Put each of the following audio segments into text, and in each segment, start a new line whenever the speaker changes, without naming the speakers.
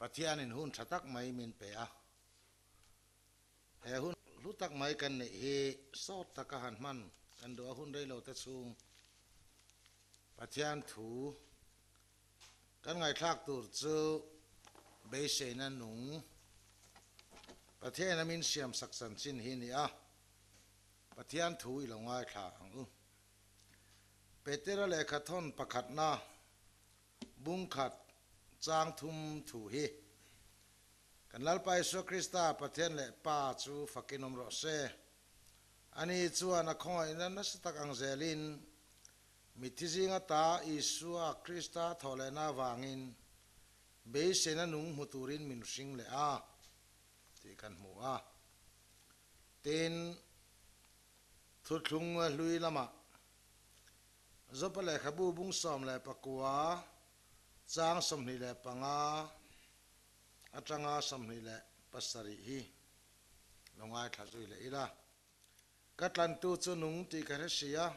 Pathianin hun tha tak mai min pe a, he hun hlu tak mai kan neih hi sawt taka han hman kan duh a hun rei lo te chhung Pathian thu kan ngaihthlak tur chu beiseina nung Pathianin a min siamsak chanchin hi ni a, Pathian thu i lo ngaithla ang u. Petera lehkha thawn pakhatna Bungkhat chang thum thu hi kan Lalpa Isua Krista Pathian leh Pa chu fakin awm rawh se. Ani chuan a khawngaihna nasa tak ang zelin mitthi zinga ta Isua Krista thawhlehna avangin beiseina nung hmu turin min hring leh a tih kan hmu a. Tin, thuthlung hlui lamah Zopa lehkhabu bung 19 chang 25 atanga 27 hi lo ngaithla zui leh ila. Ka tlantu chu nung tih ka hre si a,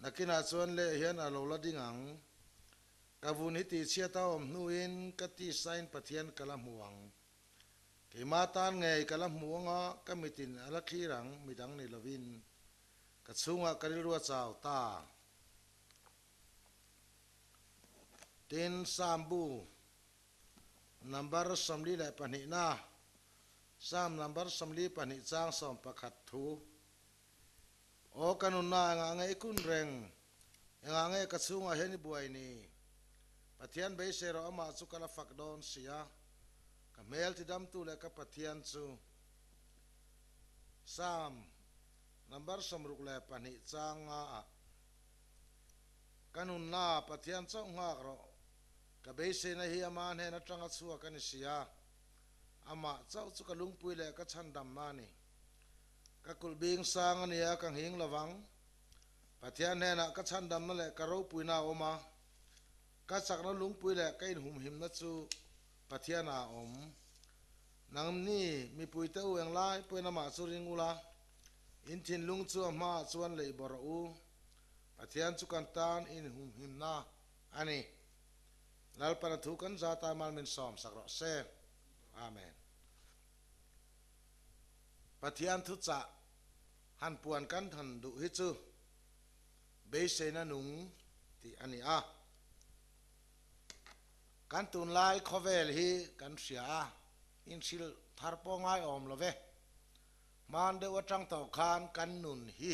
nakinah chuan leh hian a lo la ding ang. Ka vun hi tihchhiat a awm hnuin ka tisain Pathian ka la hmu ang. Keimah tan ngei ka la hmu anga ka mitin a la thlir ang midang ni lovin. Ka chhungah ka rilru a chau ta. Tin, Psalm bu number 42 na, Psalm number 42 chang 11 thu, Aw ka nunna engah nge i kun reng? Engah nge ka chhungah hian i buai ni? Pathian beisei rawh amah chu ka la fak dawn si a, ka hmel tidamtu leh ka Pathian chu. Psalm Number 62 chang nga ah Ka nunna Pathian chauh nghak rawh, ka beiseina hi ama hnen atanga chhuak a ni si a, amah chauh chu ka lungpui leh ka chhandamna a ni. Ka kulh bing sang a ni a, ka nghing lovang. Pathian hnenah ka chhandamna leh ka ropuina a awm a, ka chakna lungpui leh ka inhumhimna chu Pathianah a awm. Nangni mipuite u englai pawhin amah chu ring ula, in thinlung chu a hmaah chuan lei bawrh rawh u. Pathian chu kan tan inhumhimna a ni. Lalpana thu kan zat a mal min sawmsak rawh se. Amen. Pathian thuchah han puan kan han duh hi chu beiseina nung tih a ni a. Kan tunlai khawvel hi kan hria a, inhrilh thar pawh ngai awm lo ve. Hman deuh atang tawh khan kan nun hi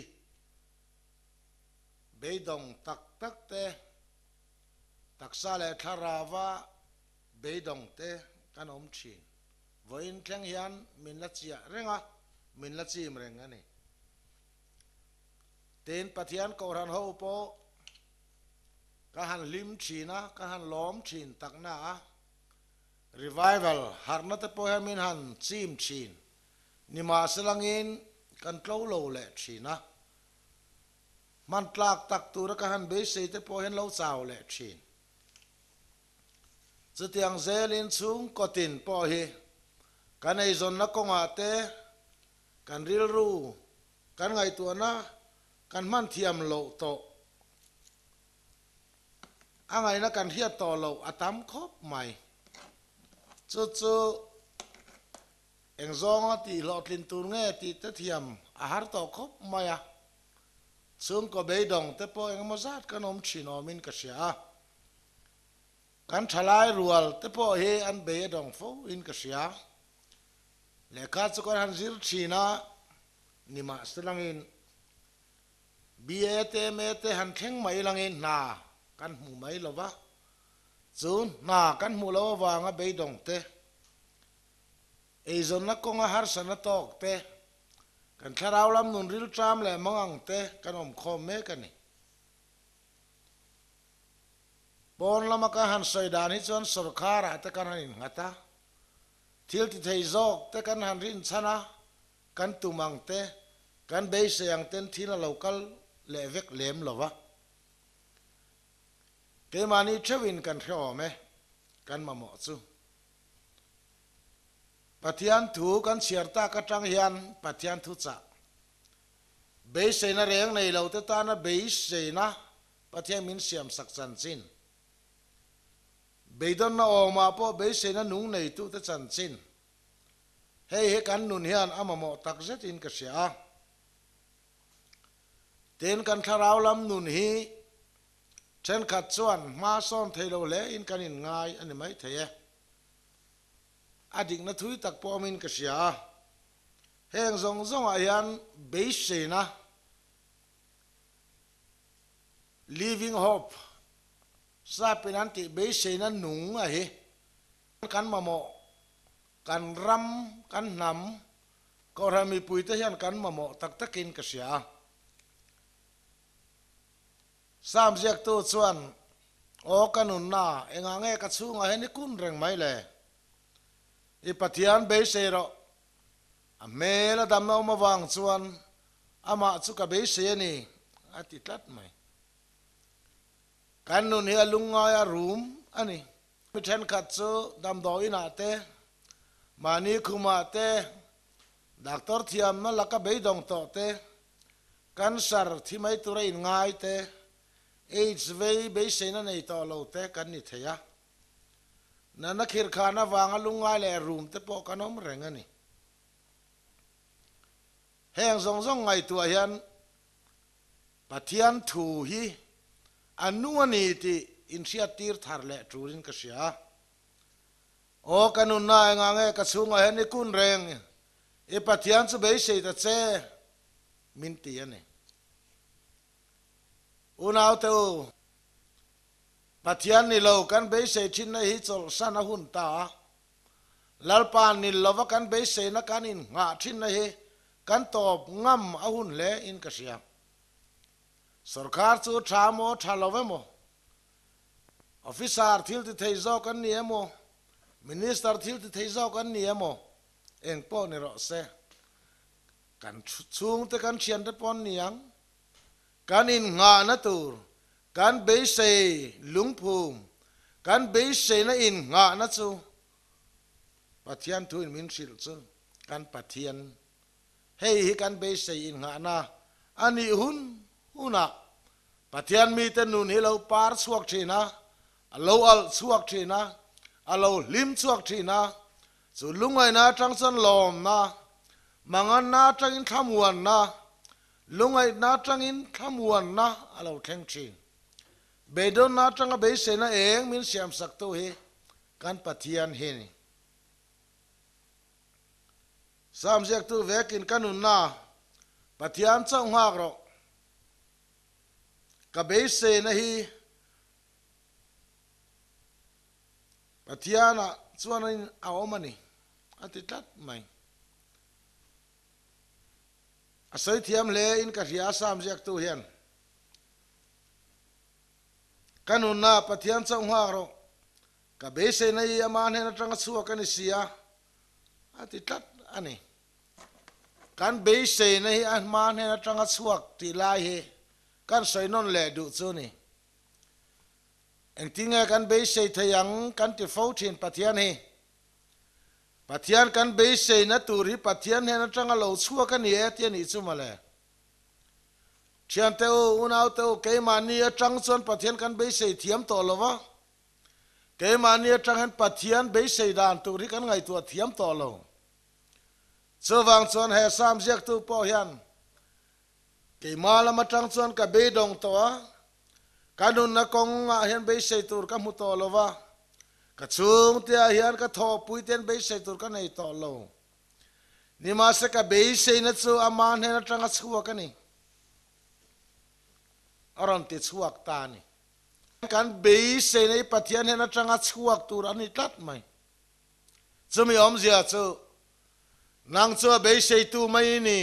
beidawng tak tak te, taksa leh thlarauva beidawng te kan awm thin. Vawiin thleng hian min la chiah reng a, min la chim reng a ni. Tin, Pathian Kohhran ho pawh Ka han hlim thin a, ka han lawm thin tak na a, revival harhna te pawh hian min han chim thin nimahselangin kan tlo lo leh thin a, hman tlak tak tura ka han beisei te pawh hian lo chau leh thin. Chutiang zelin chhungkaw tin pawh hi kan eizawnna kawngah te, kan rilru, kan ngaihtuahna kan hman thiam loh tawh a ngaihna kan hriat tawh loh a tam khawp mai. Chu chu eng zawnga tih hlawhtlin tur nge tih te thiam a har tawh khawp mai a. Chhungkaw beidawng te pawh engemaw zat kan awm thin awmin ka hria a. Kan thalai rual te pawh hi an bei a dawng fo in ka hria. Lehkha chu kan han zir thin a, nimahselangin BA te MA te han thleng mai langin hna kan hmu mai lo va, chu hna kan hmuh loh avanga beidawng te, eizawnna kawnga harsatna tawk te, kan thlarau lam nun rilṭam leh mangang te kan awm khawm mek a ni. Pawn lama kan han sawi dan hi chuan sawrkharah te kan han innghat a, thil ti thei zawk te kan han rinchhan a, Kan tum ang te, kan beisei ang ten thil a lo kal leh vek lem lo va. Keimahni theuhin kan hrehawm e, kan mamawh chu. Pathian thu kan chhiar tak atang hian Pathian thu chah. Beiseina reng nei lo te tana beiseina Pathian min siamsak chanchin. Beidawnna awmah pawh beiseina nung neitute chanchin. Hei hi kan nun hian a mamawh tak zetin ka hria a. Tin, kan thlarau lam nun hi thenkhat chuan hma sawn thei lo hle in kan inngai a ni maithei e. A dikna thui tak pawh awmin ka hria a. Heng zawng zawngah hian beiseina, living hope, sapin an tih beiseina nung a hi kan mamawh, kan ram, kan hnam, Kohhran mipuite hian kan mamawh tak takin ka hria a. Sam ziaktu chuan, Aw ka nunna, engah nge ka chhungah hian i kun reng mai le? I Pathian beisei rawh. A hmel a damna awm avang chuan amah chu ka beisei a ni, a ti tlat mai. Kan nun hi a lungngai a rum a ni. Mi thenkhat chu damdawi inah te, mahni khumah te, doctor thiamna laka beidawng tawh te, cancer thi mai tura inngai te, aids vei beiseina nei tawh lo te kan ni thei a. Nana khirkhan avanga lungngai leh rum te pawh kan awm reng a ni. Heng zawng zawng ngaihtuah hian Pathian thu hi a nung a ni tih inhriattir thar leh turin ka hria. Aw ka nunna engah nge ka chhungah hian i kun reng, i Pathian chu beisei ta che min ti a ni. Unaute u, Pathian ni lo kan beisei thinna hi chawlhsan a hun ta a, Lalpa ni lova kan beiseina kan innghah thinna hi kan tawp ngam a hun hle in ka hria. Sorkar chu tha maw tha lo emaw, Officer thil ti thei zawk an ni emaw, Minister thil ti thei zawk an ni emaw, eng pawh ni rawh se, kan chhungte kan thiante pawh an ni ang. Kan innghahna tur, kan beisei lungphum, kan beiseina innghahna chu Pathian thuin min hrilh chu kan Pathian. Hei hi kan beisei innghahna a nih hun hunah Pathian mite nun hi lo par chhuak thin a, a lo alh chhuak thin a, a lo hlim chhuak thin a, chu lungaihna atang chuan lawmna, manganna atangin thlamuanna, Lungaihna atangin thlamuanna a lo thleng thin. Beidawnna atanga beiseina eng min siamsaktu hi kan Pathian hi ni. Sam ziaktu vekin ka nunna Pathian chauh nghak rawh. Ka beiseina hi Pathianah chuan a awm a ni, a ti tlat mai. A sawi thiam hle in ka hria a Sam ziaktu hian. Ka nunna Pathian chauh nghak rawh, ka beiseina i ama hnen atanga chhuak a ni si a, a ti tlat a ni. Kan beiseina hi a hma hnen atanga chhuak tih lai hi kan sawi nawn leh duh chu ni. Engtinge kan beisei thei ang kan ti fo thin Pathian hi. Pathian kan beiseina tur hi Pathian hnen atanga lo chhuak a ni e tih a nih chu mawle. Thiante u, unaute u, keimahni atang chuan Pathian kan beisei thiam tawh lo va, keimahni atang hian Pathian beisei dan tur hi kan ngaihtuah thiam tawh lo. Chuvang chuan he Psalm ziaktu pawh hian, Keimah lam atang chuan ka beidawng tawh a, ka nunna kawngah hian beisei tur ka hmu tawh lo va, ka chhungte ah hian ka thawhpui ten beisei tur ka nei tawh lo. Nimahse ka beiseina chu ama hnen atanga chhuak a ni. A rawn ti chhuak ta a ni. Kan beiseina hi Pathian hnen atanga chhuak tur a ni tlat mai. Chumi awmzia chu nang chu a beiseitu mai i ni.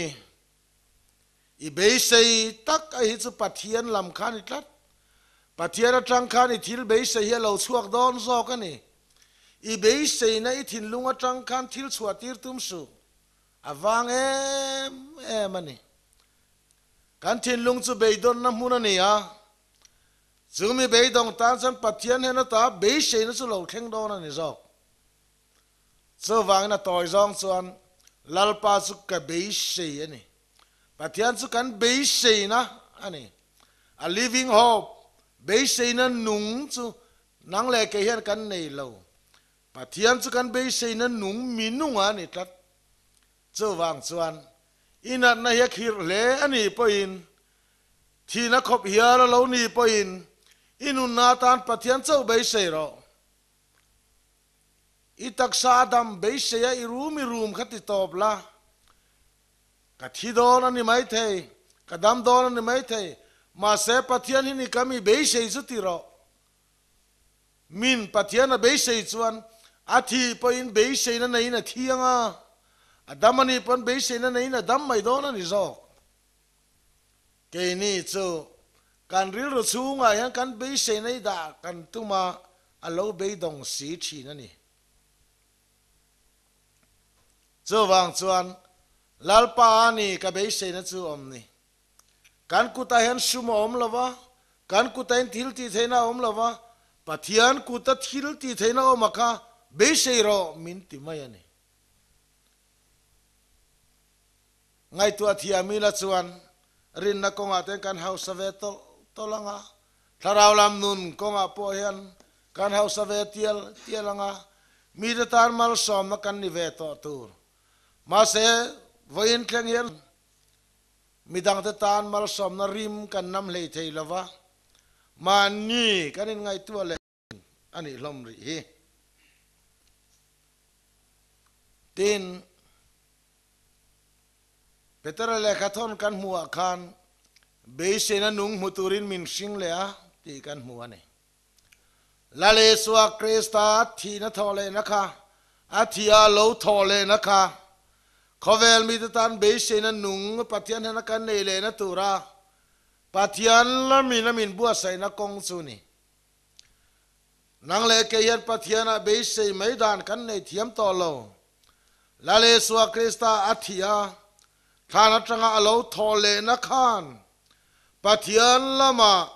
I beisei tak a hi chu Pathian lam kha a ni tlat. Pathian atang khan i thil beisei hi a lo chhuak dawn zawk a ni. I beiseina i thinlung atang khan thil chhuah tir tum suh. A vang em em a ni. Kan thinlung chu beidawnna hmun a ni a. Chu mi beidawng tan chuan Pathian hnen ata beiseina chu lo thleng dawn a ni zawk. Chuvangin a tawi zawng chuan Lalpa chu ka beisei a ni. Pathian chu kan beiseina a ni. A living hope, beiseina nung chu. Nang leh kei hian kan nei lo. Pathian chu kan beiseina nung mi nung a ni tlat. Chuvang chuan i natna hi a khirh hle a nih pawhin, thihna khawp hial a lo nih pawhin i nunna atan Pathian chauh beisei rawh. I taksa a dam beisei a i rum i rum kha ti tawp la. Ka thi dawn a ni maithei, ka dam dawn a ni maithei, mahse Pathian hi ni ka mi beisei chu ti rawh. Min Pathian a beisei chuan a thih pawhin beiseina neiin a thi ang a, a dam a nih pawn beiseina neiin a dam mai dawn a ni zawk. Keini chu kan rilru chhungah hian kan beiseina i dah kan tum a, a lo beidawng si thin a ni. Chuvang chuan Lalpa a ni ka beiseina chu awm ni. Kan kutah hian sum a awm lo va, kan kutah hian thil tih theihna a awm lo va, Pathian kuta thil tih theihna awm a kha beisei rawh min ti mai a ni. Ngaihtuah thiam ila chuan rinna kawngah te kan hausa ve tawlh tawlh ang a, thlarau lam nun kawngah pawh hian kan hausa ve tial tial ang a, mite tan malsawmna kan ni ve tawh tur. Mahse, vawiin thleng hian Midangte tan malsawmna rim kan nam hlei thei lo va, mahni kan inngaihtuah leh a nih hlawm rih hi. Tin, Petera lehkhathawn kan hmuhah khan beiseina nung hmu turin min hring leh a tih kan hmu a ni. Lal Isua Krista thihna thawh lehna kha, a thih a lo thawh lehna kha, khawvel mite tan beiseina nung Pathian hnena kan nei lehna tura Pathian lamin a min buatsaihna kawng chu ni. Nang leh kei hian Pathianah beisei mai dan kan nei thiam tawh lo. Lal Isua Krista a thih a, thlan atanga a lo thawh lehna khan Pathian lamah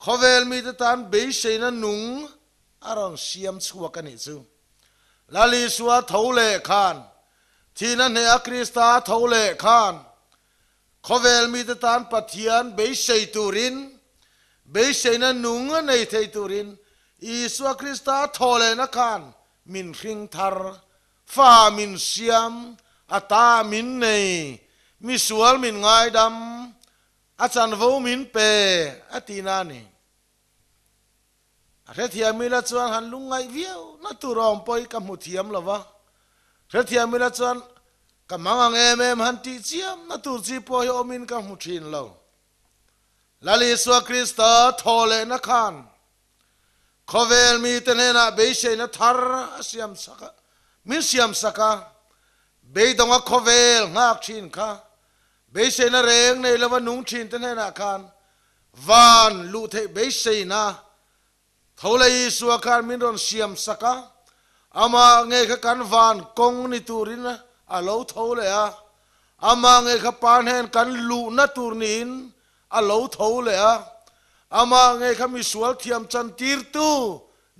Khawvel mite tan beiseina nung a rawn siam chhuak a nih chu. Lal Isua tho leh khan, thihna hneha Krista tho leh khan, khawvel mite tan Pathian beisei turin, beiseina nung a nei thei turin Isua Krista tho lehna khan min hring thar, fa min siam, a ta min nei, misual min ngaidam, A chanvo min pe a ti na ni. A hrethiam ila chuan han lungngaih viau na tur awm pawh hi ka hmu thiam lo va, hrethiam ila chuan ka mang ang em em han tih chiam na tur chi pawh hi awmin ka hmu thin lo. Lal Isua Krista thaw lehna khan khawvel mite hnenah beiseina thar a siam sak a, min siam sak a, beidawnga khawvel nghak thin kha Beiseina reng nei lova nung thinte hnenah khan van luh theih beiseina tho leh Isua khan min rawn siam sak a, amah ngei kha kan van kawng ni turin a lo tho leh a, amah ngei kha Pa hnen kan luhna tur niin a lo tho leh a, amah ngei kha misual thiam chantirtu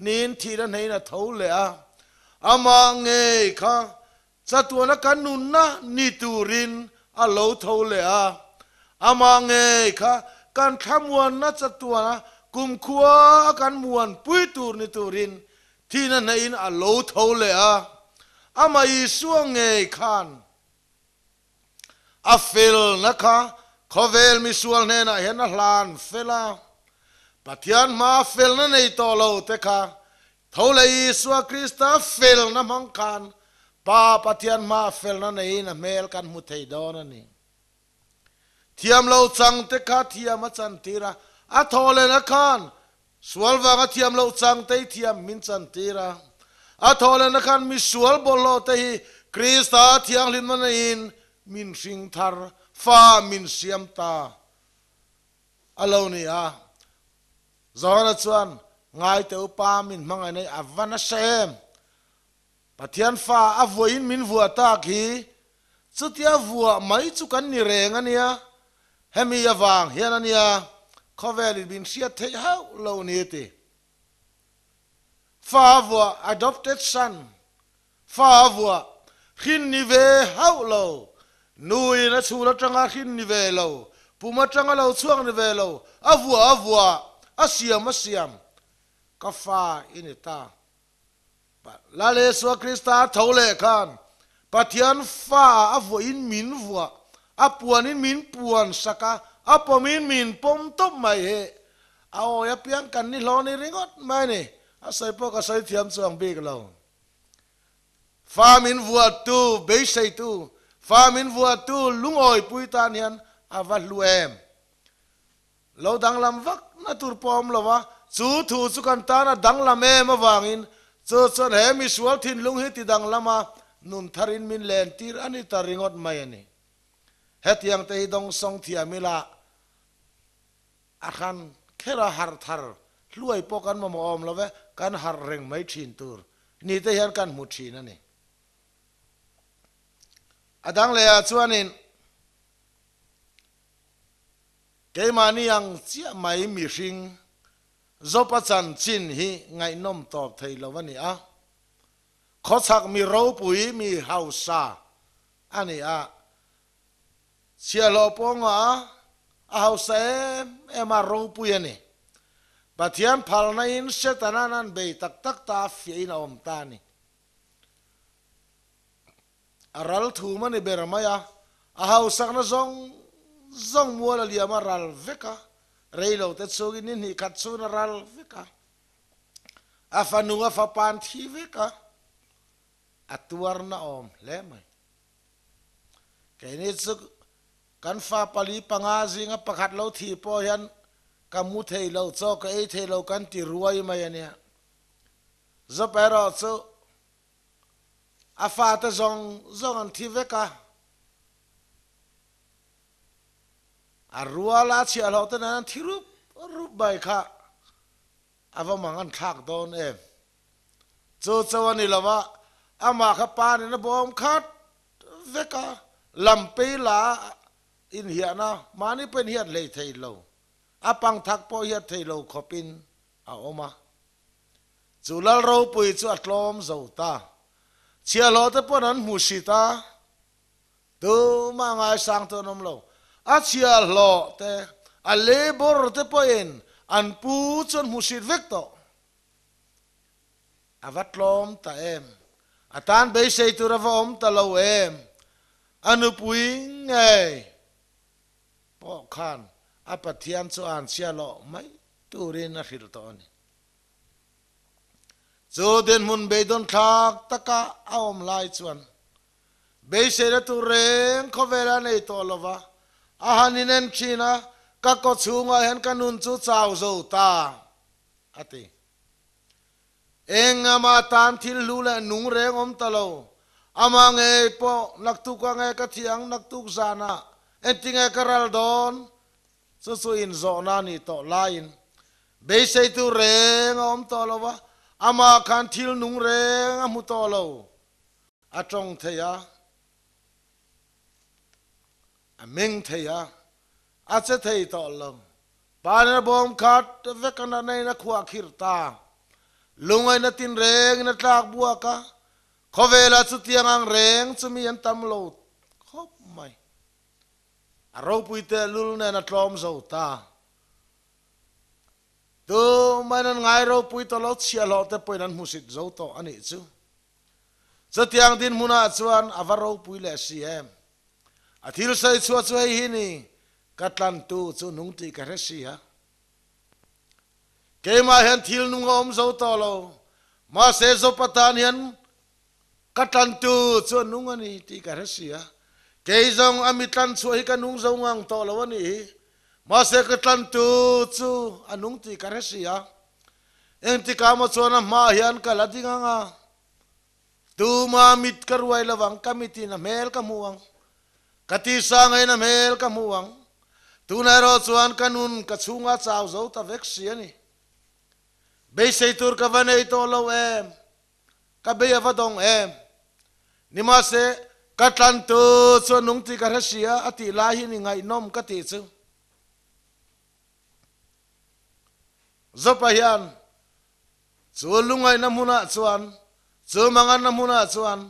niin thihna hnein a tho leh a, amah ngei kha Chatuana kan nunna ni turin a lo tho leh a, amah ngei kha kan thlamuanna chatuana kumkhua a kan muanpui tur ni turin thihna hneihin a lo tho leh a, amah Isua ngei khan a felna kha khawvel misual hnenah hian a hlan fel a, Pathian hmaa felna nei tawh lo te kha Tho leh Isua Krista felna hmang khan Pa Pathian hmaa felna neiin a hmel kan hmu thei dawn a ni. Thiam lo chang te kha thiam a chantir a, a thaw lehna khan sual vanga thiam loh chang te hi thiam min chantir a. A thaw lehna khan misual bawlhhlawh te hi Krista thianghlimna neiin min hring thar, fa min siam ta a lo ni a. Johana chuan, Ngaite upa min hmangaih nei a va nasa em? Pathian fa a vuahin min vuah tak hi, chutia vuah mai chu kan ni reng a nia, hemi avang hian a nia khawvelin min hriat theih hauh lo ni ti. Fa a vuah, adopted son, fa a vuah, hrin ni ve hauh lo, nuin a chhul atanga hrin ni ve lo, pum atanga lo chhuak ni ve lo, a vuah a vuah, a siam a siam. Ka fa i ni ta. Lal Isua Krista tho leh khan Pathian fa a vuahin min vuah, a puanin min puan sak a, a pawmin min pawm tawp mai hi a awi apiang kan ni hlawh ni ringawt mai a ni. A sawi pawh ka sawi thiam chuang bik lo. Fa min vuahtu, beiseitu, fa min vuahtu lungawipui tan hian a va hlu em? Lo danglam vak na tur pawh a awm lo a, chu thu chu kan tan a danglam em avangin chu chuan he misual thinlung hi ti danglam a, nun tharin min len tir a ni ta ringawt mai a ni. Hetiang te hi dawngsawng thiam ila a hran kher a harh thar hluai pawh kan mamawh awm lo ve, kan harh reng mai thin tur ni te hian kan hmu thin a ni. A dang leh ah chuanin. Keimahni ang chiah mai mihring Zopa chanchin hi ngaihnawm tawp thei lo a ni a. Khawchhak mi ropui mi hausa a ni a. Chhiahhlawh pawnga a hausa em em a ropui a ni. Pathian phalna in Setanan an bei tak tak ta a fiahin a awm ta a ni. A ral thum a ni ber mai a, a hausakna zawng zawng mual a liam a ral vek a, reilo te chungin ni hnih khat chhun a ral vek a, a fanu a fapan thi vek a, a tuarna awm hle mai. Keini chu kan fa pali panga zinga pakhat lo thi pawh hian ka mu thei lo, chaw ka ei thei lo kan ti ruai mai a nia. Zawp erawh chu A fate zawng zawng an thi vek a, a ruala a chhiahhlawh te nen an thi rup rup mai kha a va mang an thlak dawn em. Chu cho a ni lo a, amah kha pa nen a bawm khat vek a, lampei la inhiahna mahni pawh inhiat hlei thei lo, a pangthak pawh hiat thei lo khawpin a awm a. Chu lal ropui chu a tlawm zo ta. Chhiahhlawh te pawn an hmu hrit a, tumah ngaisang chu an awm lo. A chhiahhlawh te, a labour te pawhin an pu chu an hmu hrit vek tawh. A va tlawm ta em? A tan beisei tur a va awm ta lo em? A nupui ngei pawh khan a Pathian chu an chhiahhlawh mai turin a hrilh tawh a ni. Chu dinhmun beidawn thlak taka a awm lai chuan beiseina tur reng khawvel a nei tawh lo va, a han inen thin a, Ka kaw chhungah hian ka nun chu chau zo ta, a ti. Engama tan thil hlu leh nung reng awm ta lo, amah ngei pawh naktuk a nge ka thi ang naktuk zanah engtinge ka ral dawn? Chu chu inzawhna a nih tawh laiin beiseitu reng a awm tawh lo va, amah khan thil nung reng a hmu tawh lo. A tawng thei a, a meng thei a, a che thei tawh lo. Panin a bawm khat vek a natna in a khuah khirh ta. Lungaihna tinreng in a tlak buak a, khawvelah chutiang ang reng chu mi an tam lo khawp mai. A ropui tehlul nen a tlawm zo ta. Tumain an ngai ropui tawh lo, chhiahhlawh te pawhin an hmusit zo tawh a nih chu. Chutiang dinhmunah chuan a va ropui leh si em? A thil sawi chhuah chu hei hi ni, Ka tlantu chu nung tih ka hre si a. Keimah hian thil nung a awm zo tawh lo, mahse Zopa tan hian Ka tlantu chu a nung a ni tih ka hre si a, kei zawng a mi tlan chhuah hi ka nung zo ngang tawh lo a nih hi. Mahse ka tlantu chu a nung tih ka hre si a, engtikah maw chuan a hmaah hian ka la ding ang a, tuma mit ka ruai lo ang, ka mitin a hmel ka hmu ang, ka tisa ngeiin a hmel ka hmu ang. Tunah erawh chuan ka nun ka chhungah chau zo ta vek si a ni. Beisei tur ka va nei tawh lo em? Ka bei a va dawng em? Nimahse, ka tlantu chu a nung tih ka hre si a, a tih lai hi ni ngaihnawm ka tih chu. Zopa hian chu lungaihna hmunah chuan, chu manganna hmunah chuan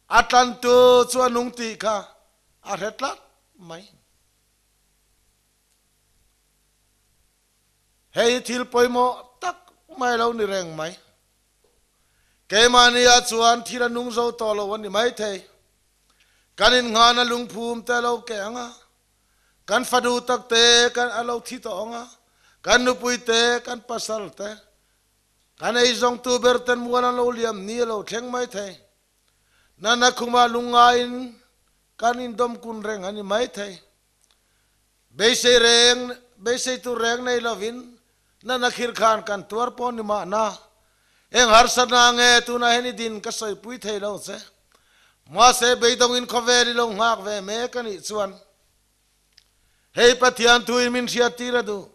a tlantu chu a nung tih kha a hre tlat mai. Hei hi thil pawimawh tak mai lo ni reng mai. Keimahni ah chuan thil a nung zo tawh lo a ni maithei. Kan innghahna lungphum te a lo keh ang a, kan fanu tak te kan a lo thi tawh ang a, kan nupui te, kan pasal te, kan eizawngtu ber ten mual an lo liam ni a lo thleng maithei. Nana khumah lungngaiin kan indawm kun reng a ni maithei. Beisei reng, beisei tur reng nei lovin nana khir khan kan tuar pawh ni mahna. Eng harsatna nge tunah hian i din ka sawipui thei lo che. Mahse beidawngin khawvel i lo nghak ve mek a nih chuan hei Pathian thuin min hriattir a duh.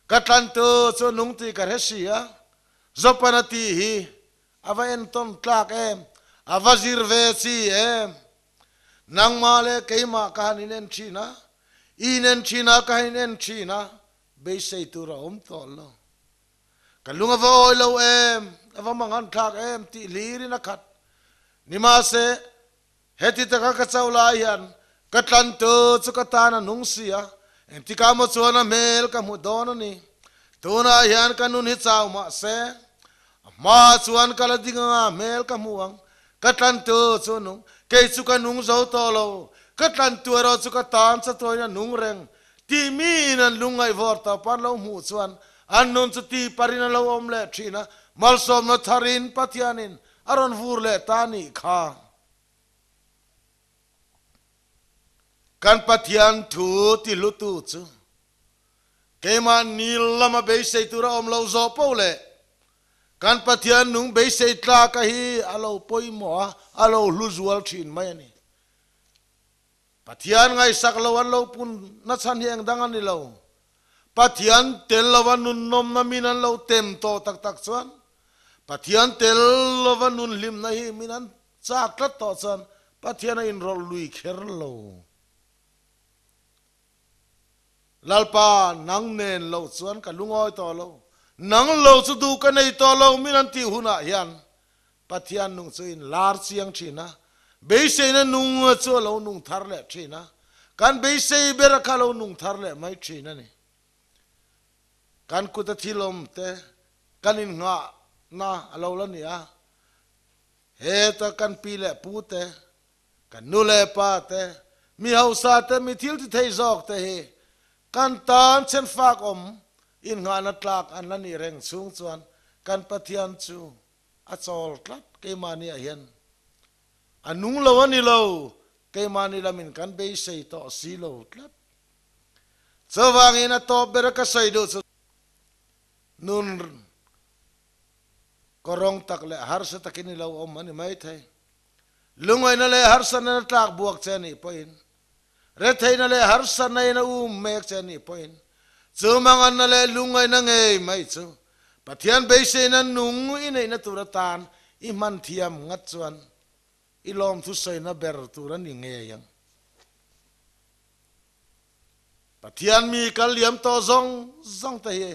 Ka tlantu chu nung tih ka hre si a, Zawpan a tih hi A va entawn tlak em? A va zir ve chi em? Nangmah leh keimah ka han inen thin a, i inen thin a, ka han inen thin a, beisei tur a awm tawh lo. Ka lung a va awi lo em? A va mangan thlak em? tih hlirin a khat. Nimahse, heti taka ka chauh lai hian ka tlantu chu ka tan a nung si a, engtikah maw chuan a hmel ka hmu dawn a ni. Tunah hian ka nun hi chau mah se, a hmaah chuan ka la ding anga hmel ka hmu ang. Ka tlantu chu a nung, kei chu ka nung zo tawh lo, ka tlantu erawh chu ka tan chatuain a nung reng tih miin an lungngaihvawr tawp an lo hmuh chuan an nun chu tihparin a lo awm leh thin a, malsawmna tharin Pathianin a rawn vur leh ta a nih kha. Kan Pathian thu ti hlutu chu keimah nil lama beisei tur a awm lo zawh poh leh kan Pathian nung beisei tlaka hi a lo pawimawh a, a lo hlu zual thin mai a ni. Pathian ngaihsak lo an lo pun na chhan hi eng dang a ni lo. Pathian tel lova nun nawmna min an lo tem tawh tak tak chuan Pathian tel lova nun hlimna hi min an chak tlat tawh chuan Pathian a inrawlh lui kher lo. Lalpa, nang nen loh chuan ka lungawi tawh lo. Nang lo chu duh ka nei tawh lo min an tih hunah hian Pathian nung chu in lar chiang thin a, beiseina nung chu a lo nung thar leh thin a, kan beisei ber kha a lo nung thar leh mai thin a ni. Kan kuta thil awm te kan innghahna a lo la ni a, heta kan pi leh pu te, kan nu leh pa te, mi hausa te, mi thil ti thei zawk te hi kan tan chhenfak awm innghahna tlak an la nih reng chhung chuan kan Pathian chu A chawl tlat keimahni ah hian a nung lo a ni lo, keimahni lamin kan beisei tawh si lo tlat. Chuvangin a tawp ber a ka sawi duh chu nun kawrawng tak leh harsa takin i lo awm a ni maithei. Lungaihna leh harsatna na tlak buak che a nih pawhin, retheihna leh harsatna in a um mek che a nih pawhin, chu manganna leh lungaihna ngei mai chu Pathian beiseina nung i neihna tur atan i hman thiam ngat chuan i lawmthu sawina ber tur a ni ngei ang. Pathian mi kal liam tawh zawng zawng te hi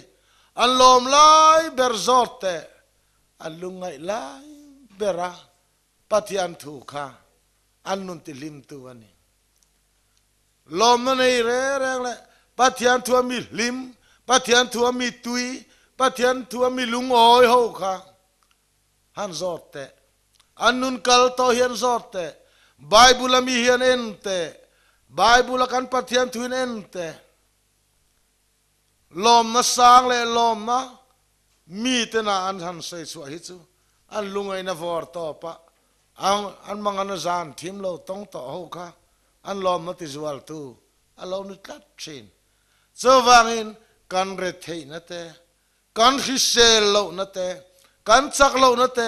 an lawm lai ber zawt teh an lungngaih lai ber a Pathian thu kha an nun ti hlimtu a ni. Lawmna nei reng reng leh Pathian thu a mi hlim, Pathian thu a mi tui, Pathian thu a mi lungawi ho kha han zawt teh. An nun kal tawh hian zawt teh. Bible a mi hian en teh. Bible a kan Pathian thu in en teh. Lawmna sang leh lawmna mi tena an han sawi chhuah hi chu an lungaina vawr tawp a, an mangana zan thim lo tawng tawh ho kha an lawmna tizualtu a lo ni tlat thin. Chuvangin kan retheihna te, kan hrisel lohna te, kan chak lohna te,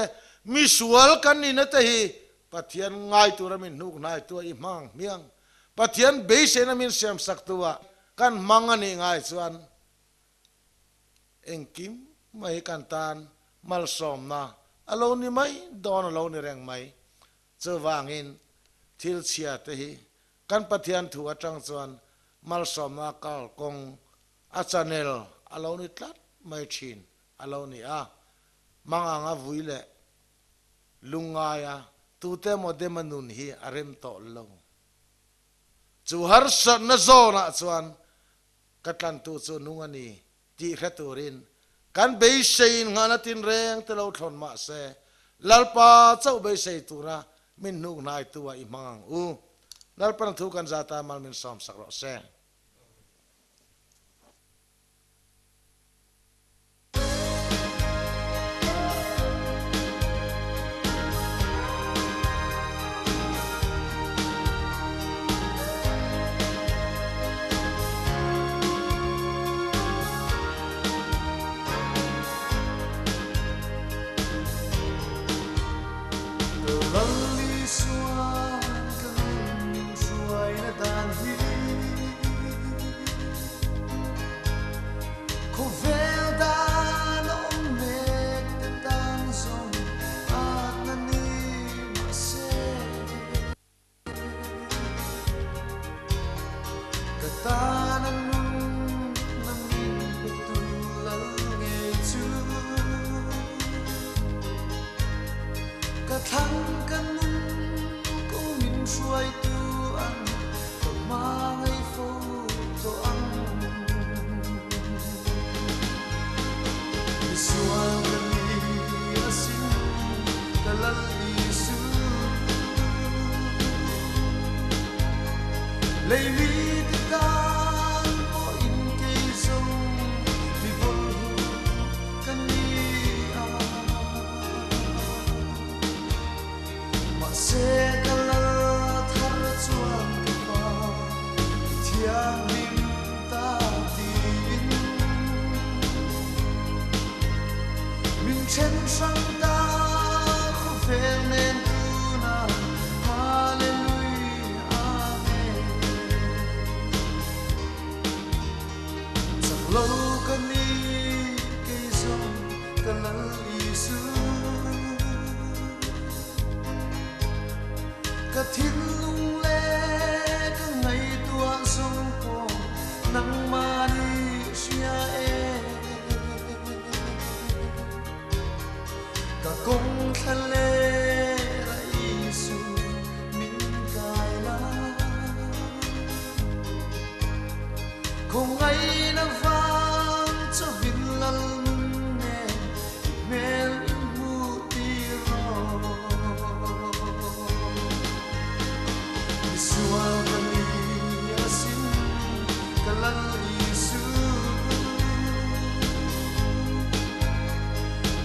misual kan nihna te hi Pathian ngai tura min hnuk hnaitu a i hmang ang hmiang. Pathian beiseina min siamsaktu ah kan hmang a nih ngai chuan engkim mai hi kan tan malsawmna a lo ni mai dawn a lo ni reng mai. Chuvangin thil chhia te hi kan Pathian thu atang chuan malsawmna kal kawng a channel a lo ni tlat mai thin a lo ni a. Manganga vui leh lungngaia tute emaw dema nun hi a rem tawh lo. Chu harsatna zawnah chuan ka tlantu chu nung a ni tih hre turin Kan beiseiin nghahna tinreng te lo thlawn mah se, Lalpa chauh beisei tura min hnuk hnaitu ah i hmang ang u. Lalpan a thu kan zata mal min sawmsak rawh se.
Ka tana nun na min petu lal ngei chu Ka thlang ka nun ko min hruaitu ang ka hmangaih fo tawh ang Misual ka ni asin ka lal Isu. Lei mi te tan pawhin kei zawng mi bawlhhlawh ka ni a. Mahse ka lal thar chuan ka fa i thianghlim ta tiin min then hrang ta khawvel nen tunah Hallelujah Amen. Chak lo ka ni kei zawng ka lal Isu. Ka thinlung leh ka ngaihtuah zawng pawh nangmah nih hria e. Ka kawng thla ler a Isu min kai la. Khawngaihna vang chawin lal nun nen i hmel min hmuh tir rawh. Misual ka ni asin ka lal Isu.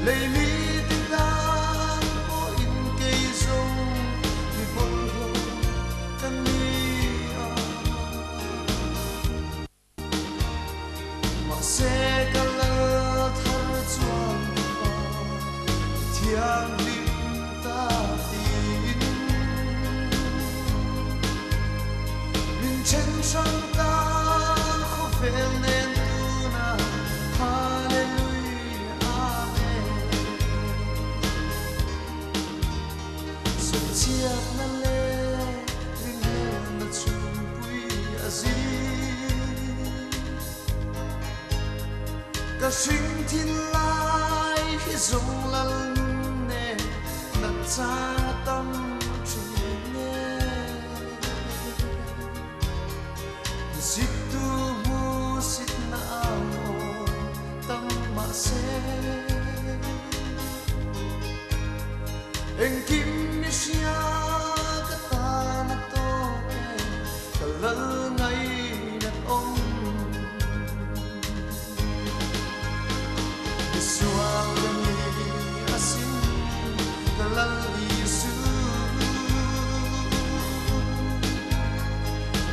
Lei mi te tan pawhin kei zawng mi bawlhhlawh ka ni a. Mahse ka lal thar chuan ka fa i thianghlim ta tiin min then hrang ta khawvel nen tunah Hallelujah Amen. Sawichhiatna leh rinhlelhna chhungpui a zing. Ka hring thin lai hi zawng lal nun nen nat chang a tam thin e. Ziktu hmuhsitna au aw tam mahse. Engkim mi hria ka tan a tawk e, ka lal ngainat awm. Misual ka ni asin ka lal Isu.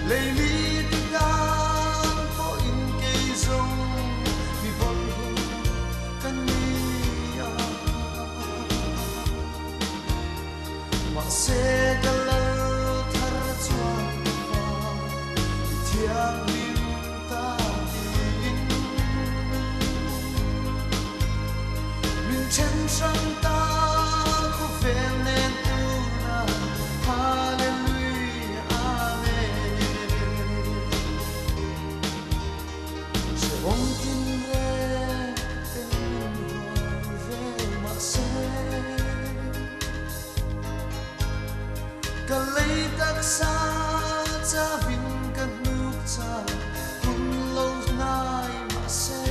Lei mi te tan pawhin kei zawng mi bawlhhlawh ka ni a. Mahse ka lal thar chuan ka fa i thianghlim ta tiin min then hrang ta khawvel nen tunah Hallelujah Amen. Hrehawm tin reng ten min hual vel mahse ka lei taksa chavin ka hnuk chah hun lo hnai mahse.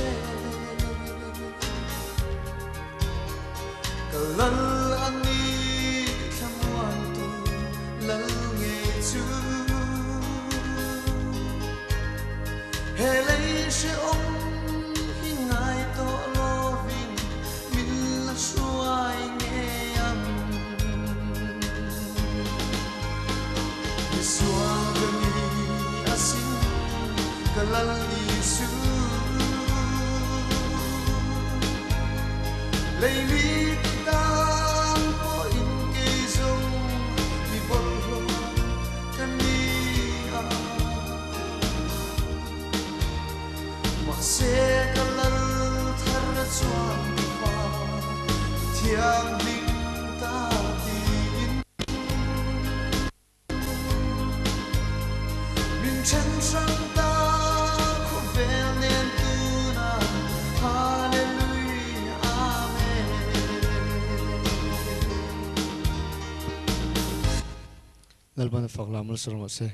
hrehawm hi ngai tawh lovin min la hruai ngei ang. Misual ka ni asin ka Lal Isu. Lei mi tan pawhin kei zawng mi bawlhhlawh ka ni a. Mahse ka Lal thar chuan mi fa thianghlim ta tiin min then hrang ta khawvel nen tunah Hallelujah Amen.
Lalpan a fak la malsawm rawh se.